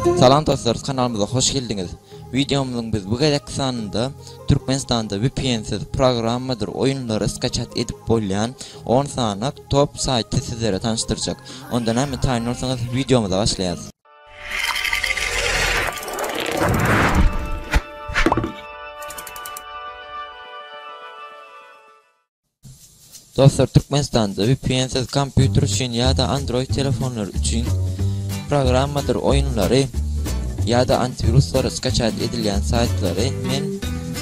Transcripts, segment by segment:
Salam dostlar kanalymyza hoş geldiňiz. Wideomyzyň biz bu gezekki sanynda Türkmenistanda VPN-siz programmadyr oýunlary skaçat edip bolýan 10 sany top saýty sizlere tanyşdyrjak. Onda näme taýyn bolsaňyz wideomyza başlaýas. Dostlar Türkmenistanda VPN-siz kompýuter üçin ýa-da Android telefonlary üçin programmadyr oýunlary ýa-da antiwiruslary skaçat edilýän saýtlary men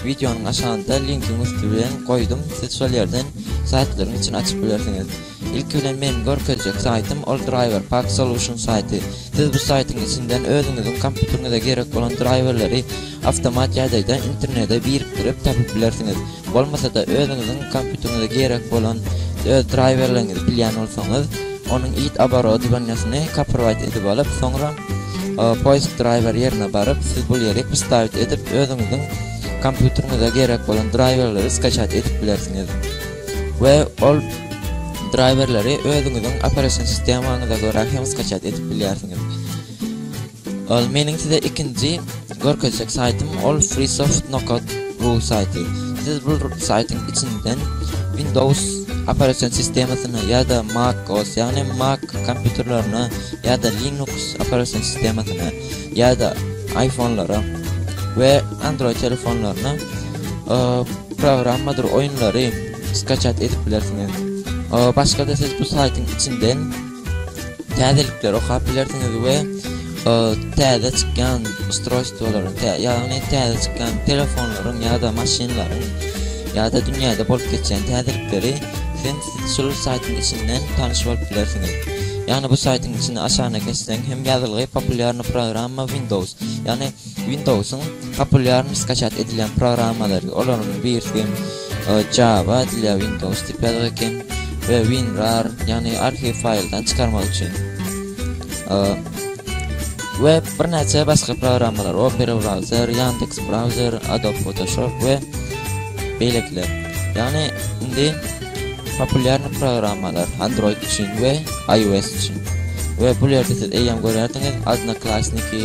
wideonyň aşagynda linkiň üsti bilen goýdum. Siz şol ýerden saýtlaryň içini açyp bilersiňiz. Ilki bilen meniň görkezjek saýtym ol Driver Pack Solution saýty. Siz bu saýtyň içinden özüňiziň kompýuteriňize gerek bolan draýwerleri awtomat ýagdaýda internede birikdirip tapyp bilersiňiz. Bolmasa-da özüňiziň kompýuteriňize gerek bolan öz draýwerleriňizi bilýän bolsaňyz, onuň it oborodowaniýasyny copyright edip alyp, soňra poisk driver ýerine baryp, siz bul ýeri wstavit edip özüňiziň kompýuteriňize gerek bolan draýwerleri skaçat edip bilersiňiz. We ol draýwerleri özüňiziň operasion sistemaňyza görä hem skaçat edip bilýärsiňiz. Ol meniň size ikinji görkezjek saýtym ol freesoft.ru saýty. Siz bu saýtyň içinden Windows operasion sistemasyna ýa-da Mac OS ýagny Mac kompýuterlerine ýa-da Linux operasion sistemasyna ýa-da iPhone-lara we Android telefonlaryna programmadyr oýunlary skaçat edip bilersiňiz. Başga-da siz bu saýtyň içinden täzelikleri okap bilersiňiz we täze çykýan ustroýstwolaryň, ýagny täze çykýan telefonlaryň ýa-da maşynlaryň ýa-da dünýäde bolup geçýän täzelikleri hem siz şul saýtyň içinden tanyş bolup bilersiňiz. Ýagny bu saýtyň içinde aşagyna geçseň hem ýazylgy populýarny programma Windows, ýagny Windowsyň populýarny skaçat edilýän programmalary, olaryň birisi hem Java dla Windows diýip ýazyk eken we WinRAR, ýagny arhiw faýldan çykarmak üçin. We birnäçe başga programmalar, Opera browser, Yandex browser, Adobe Photoshop we beýlekiler. Ýagny indi populýarny programmalar Android üçin we iOS üçin. We bu ýerde siz eýýäm görýärsiňiz Odnoklassniki,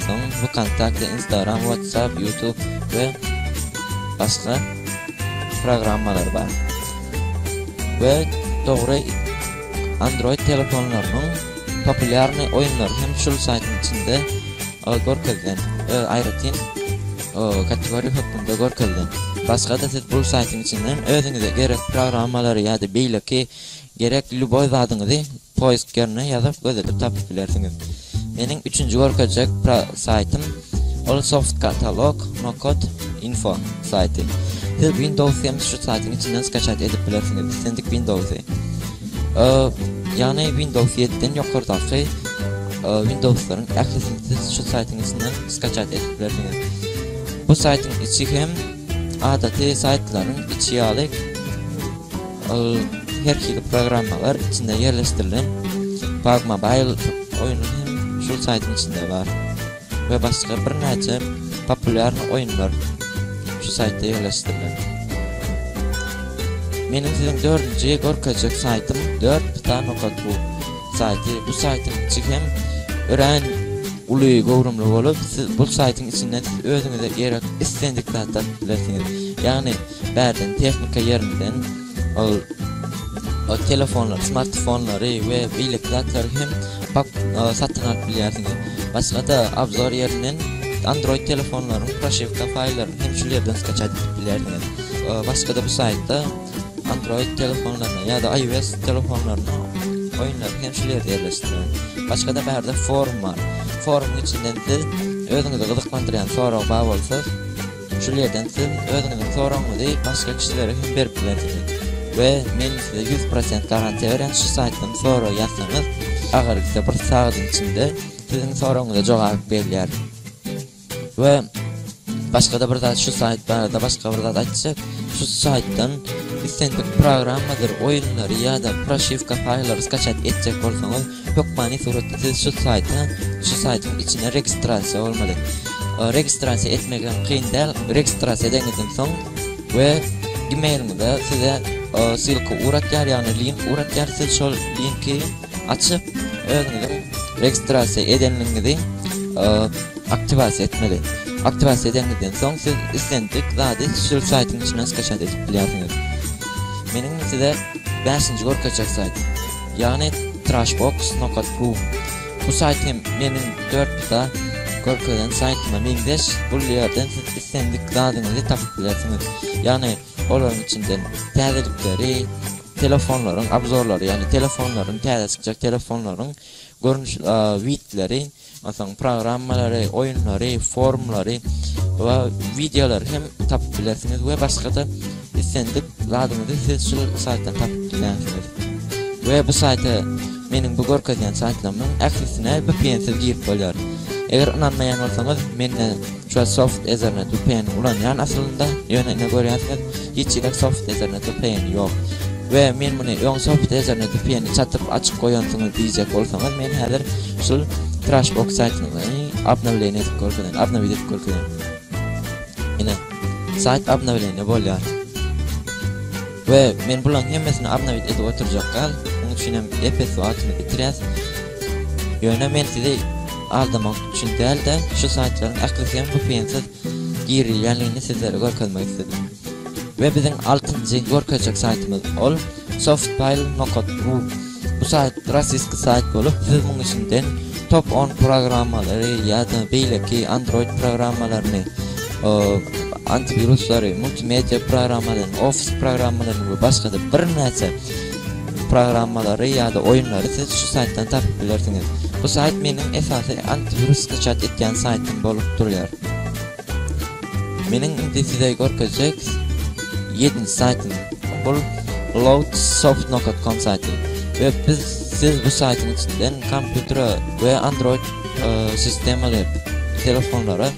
soň VKontakte, Instagram, WhatsApp, YouTube we başga programmalar bar. We dogry Android telefonlarynyň populýarny oýunlary hem şul saýtyň içinde görkezilen, aýratyn kategoriýa hökmünde görkezilen. Başga-da siz bu saýtyň içinden özüňize gerek programmalary ýa-da beýleki gerek lýuboý zadyňyzy Poisk ýerine ýazyp gözedip tapyp bilersiňiz. Meniň üçünji görkezjek saýtym ol softkatalog nokot info saýty. Siz Windows hem şu saýtyň içinden skaçat edip bilersiňiz islendik Windowsy. Ýagny Windows 7-den ýokardaky Windowslaryň ählisini siz şu saýtyň içinden skaçat edip bilersiňiz. Bu saýtyň içi hem adaty saýtlaryň içi ýaly Ol her hili programmalar içinde ýerleşdirilen Bug Mobile oýuny hem şul saýtyň içinde bar. We başga birnäçe populýarny oýunlar şu saýtda ýerleşdirilen. Meniň siziň dördünji görkezjek saýtym 4 pta nokat ru saýty. Bu saýtyň içi hem örän uly göwrümli bolup, siz bu saýtyň içinden siz özüňize gerek islendik zat tapyp bilersiňiz. Ýagny Bärden tehnika ýerinden ol ol telefonlary, smartfonlary we beýleki zatlary hem bak satyn alyp bilýärsiňiz. Başga-da obzor ýerinden Android telefonlaryň proşiwka faýllaryny hem şul ýerden skaçat edip bilýärsiňiz. Başga-da bu saýtda Android telefonlaryna ýa-da iOS telefonlaryna oýunlary hem şul ýerde ýerleşdirilen. Başga-da bärde forum bar. Forumyň içinden siz özüňizi gyzyklandyrýan sorag bar bolsa, Şul ýerden siz özüňiziň soragyňyzy başga kişilere hem berip bilersiňiz. We men size 100% garantiýa berýän şu saýtdan sorag ýazsaňyz agyr gitse bir sagadyň içinde siziň soragyňyza jogap berilýär. We başgada bir zat şu saýt barada başga bir zat aýtjak. Şu saýtdan islendik programmadyr, oýunlary ýa-da proşiwka faýllary skaçat etjek bolsaňyz Hökmany suratda siz şu saýta, şu saýtyň içine registrasiýa bolmaly. Registrasiýa etmek hem kyn däl. Registrasiýa edeňizden soň we gmailiňize size ssylka ugratýar, ýagny link ugratýar. Siz şol linki açyp özüňiziň registrasiýa edenligiňizi aktiwasiýa etmeli. Aktiwasiýa edeniňizden soň siz islendik zady şul saýtyň içinden skaçat edip bilýärsiňiz. Meniň size bäşinji görkezjek saýtym. Ýagny trashbox.ru. Bu saýt hem meniň dörtda görkezen saýtyma meňzeş. Bu ýerden siz islendik zadyňyzy tapyp bilersiňiz. Ýagny olaryň içinden täzelikleri, telefonlaryň obzorlary, ýagny telefonlaryň täze çykjak telefonlaryň görnüş widleri, onsoň programmalary, oýunlary, forumlary we wideolary hem tapyp bilersiňiz we başga-da islendik zadyňyzy siz şu saýtdan tapyp bilýänsiňiz. We bu saýta meniň bu görkezýän saýtlarymyň ählisine VPN-siz girip bolýar. Eger ynanmaýan bolsaňyz, mende şu Soft Ethernet VPN ulanýan aslynda, ýöne ine görýänsiňiz, hiç ýerde Soft Ethernet VPN ýok. We men muny öň Soft Ethernet VPN-i çatyp açyp goýansyňyz diýjek bolsaňyz, men häzir şul Trashbox saýtyny obnowleniýe edip görkezeýin, obnowit edip görkezeýin. Ine, saýt obnowleniýe bolýar. We men bularyň hemmesini obnowit edip oturjak gal, munuň üçin hem ep-esli wagtymy ýitirýäs. Ýöne men sizi aldamak üçin däl-de, şu saýtlaryň ählisi hem VPN-siz girilýänligini sizlere görkezmek isledim. We biziň altynjy görkezjek saýtymyz ol softpile.ru. Bu saýt rossiýski saýt bolup, siz munuň içinden top on programmalary ýa-da beýleki Android programmalaryny, antiwiruslary, multimedia programmalaryny, ofis programmalaryny we başga-da birnäçe programmalary ýa-da oýunlary siz şu saýtdan tapyp bilersiňiz. Bu saýt meniň esasy antiwirus skaçat etýän saýtym bolup durýar. Meniň indi size görkezjek ýedinji saýtym bul loadsoft.com saýty we biz siz bu saýtyň içinden kompýutere we Android e, sistemaly telefonlara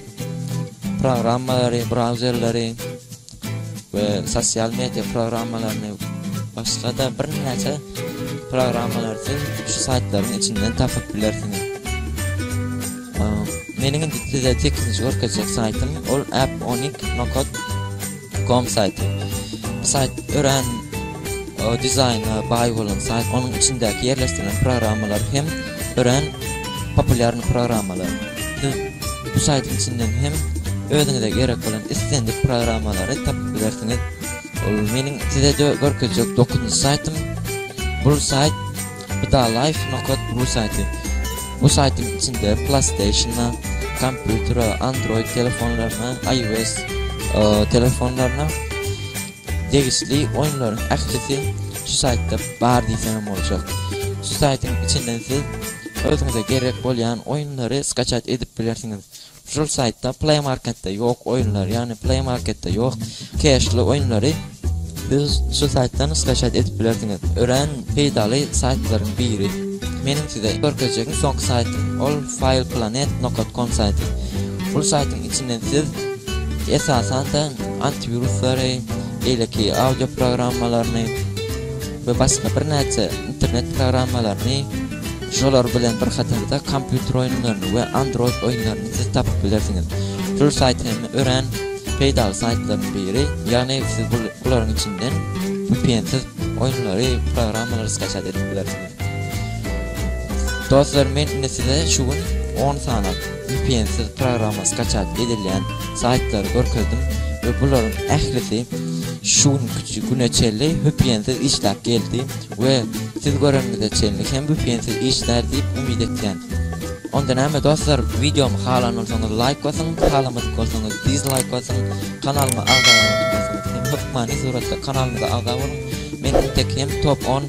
programmalary, brauzerleri we sosial media programmalaryny başga-da birnäçe programmalary siz şu saýtlaryň içinden tapyp bilersiňiz. Meniň indi size sekizinji görkezjek saýtym ol app12.com saýty. Bu saýt örän dizaýna baý bolan saýt. Onuň içindäki ýerleşdirilen programmalar hem örän populýarny programmalar. Siz bu saýtyň içinden hem özüňize gerek bolan islendik programmalary tapyp bilersiňiz. Ol meniň size görkezjek dokuzynjy saýtym. Bu saýt bdalife.ru saýty. Bu saýtyň içinde PlayStation-a, kompýutere, Android telefonlaryna, iOS telefonlaryna degişli oýunlaryň ählisi şu saýtda bar diýsem hem boljak. Şu saýtyň içinden siz özüňize gerek bolýan oýunlary skaçat edip bilersiňiz. Şul saýtda Play Marketde ýok oýunlar, ýagny Play Marketde ýok keşli oýunlary siz şu saýtdan skaçat edip bilersiňiz. Örän peýdaly saýtlaryň biri. Meniň size görkezjegim soňky saýtym, ol fileplanet.com saýty. Bul saýtyň içinden siz esasan-da antiwiruslary, beýleki audio programmalaryny we başga birnäçe internet programmalaryny Şolar bilen bir hatarda kompýuter oýunlaryny we Android oýunlaryny siz tapyp bilersiňiz. Şul saýt hem örän peýdaly saýtlaryň biri, ýagny siz bularyň içinden VPN-siz oýunlary, programmalary skaçat edip bilersiňiz. Dostlar men indi size şu gün 10 sany VPN-siz programma skaçat edilýän saýtlary görkezdim we bularyň ählisi şu günki güne çenli VPN-siz işläp geldi. We siz göreniňize çenli hem vpn-siz işlär diýip umyt etýän. Onda näme dostlar wideomy halan bolsaňyz laýk basyň, halamadyk bolsaňyz dizlaýk basyň, kanalyma agza bolmadyk bolsaňyz hem hökmany suratda kanalymyza agza boluň. Men intek hem top on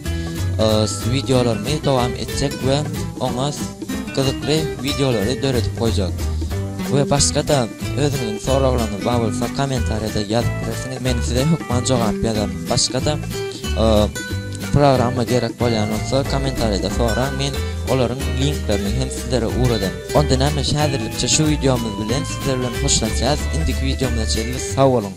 wideolarymy dowam etjek we oňa gyzykly wideolary döredip goýjak. We başga-da özüňiziň soraglaryňyz bar bolsa kommentariýada ýazyp bilersiňiz men size hökman jogap ýazaryn. Başga-da Programma gerek bolýan bolsa kommentariýada soraň men olaryň linklerini hem sizlere ugradan. Onda näme häzirlikçe şu wideomyz bilen sizler bilen hoşlaşýas indiki wideomyza çenli sag boluň.